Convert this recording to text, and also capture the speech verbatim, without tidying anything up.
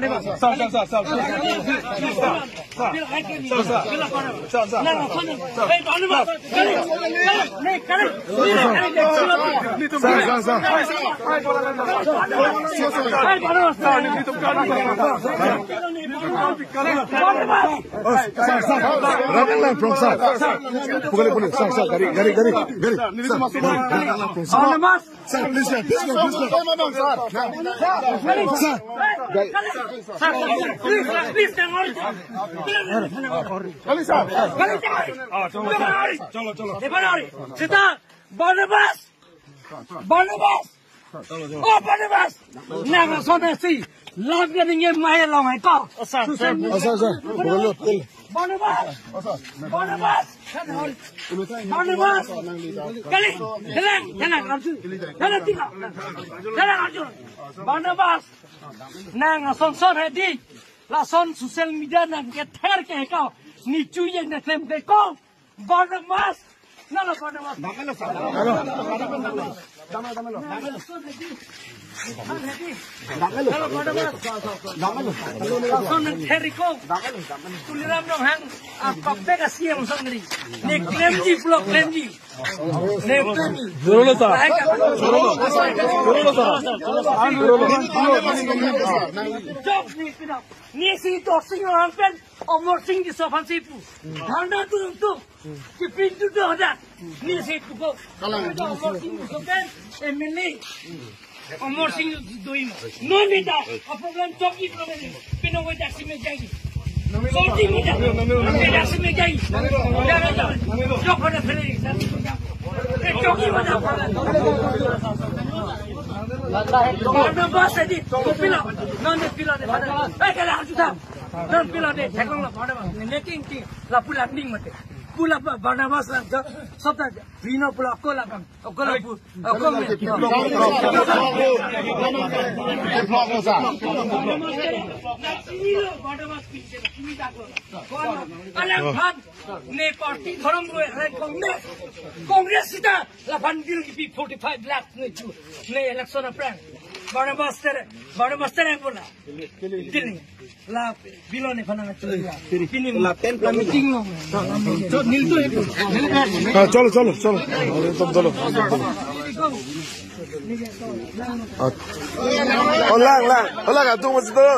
Sir, sir, sir, sir. Sir, sir. Sir, sir. Sir, sir. Hey, Barnabas. Hey, hey, hey, hey, Sir, sir, sir. Hey, Barnabas. Sir, sir. Barnabas. Oh, sir, sir. Run lang from sir. Sir. Pukul, pukul. Sir, sir. Gari, gari, gari, gari. Sir, run lang from sir. Barnabas. Sir, please, sir, please, sir, please, sir. Sir. Sir, please, sir, please, sir. Kali, sir. Kali, sir. Chalo, chalo. Barnabas. Barnabas. Oh, Barnabas. Nang ason si. Lam ke ningje mai long hai ko. Sir, sir. Social media. Oh, sir, sir. Barnabas. Barnabas. Barnabas. Kali. Thelang, thelang, arju. Thelang, tika. Thelang, arju. Barnabas. Nang ason son hedi. Lason social media nang kether ke ko. Nichu yang na klem ke ko. Barnabas. Nala Barnabas. Damelo, sir. Damelo. Damelo, damelo. Damelo. Nala Barnabas. Damelo. Lason nang ther ko. Damelo, damelo. Tuliram Ronghang. Apa pek asi yang sangri. Ne klemji, vlog klemji. Ne klemji. Joro lo, sir. Baik, apa? Joro lo. Joro lo, sir. Joro lo. Jok ni pinap. Ni si Torsing Ronghang pen Amarsing Tisso aphan si pu. Dharna tu tu. Kipin tu tu ada. Ni si pu ko. Kalang. Amarsing Tisso pen M L A. Amarsing Tisso doi ma. Non ni ta. A program chokji program ni. Pino wai daksi me jai. Chokji me jai. Daksi me jai. Jai, jai. Chok pada phere. Eh, chokji me jai. Barnabas edi. Pilo. Non ni pilo de. Eh, kala arju ta. Don pilo de, theklong lo, Barnabas. Ne king king, lapu landing mate. Pula ba, Barnabas la, jo, sopta, Rino pula ko la bang. Ko la pu, ko me. Barnabas kere, na sini lo, Barnabas kere, sini dak lo. Alang phan, ne party dhorom lo, Congress. Congress sita, laphan bill kipi forty-five lakh ne chu, ne election aphrang. Barnabas tere, Barnabas tere bola. Dili. La bilo ne phana chili. Pini la ten la meeting lo. Cho nil to ek. Ah, chalo, chalo, chalo. Tum chalo. Ah. Oh, lang, lang. Oh, lang, atum masih tu.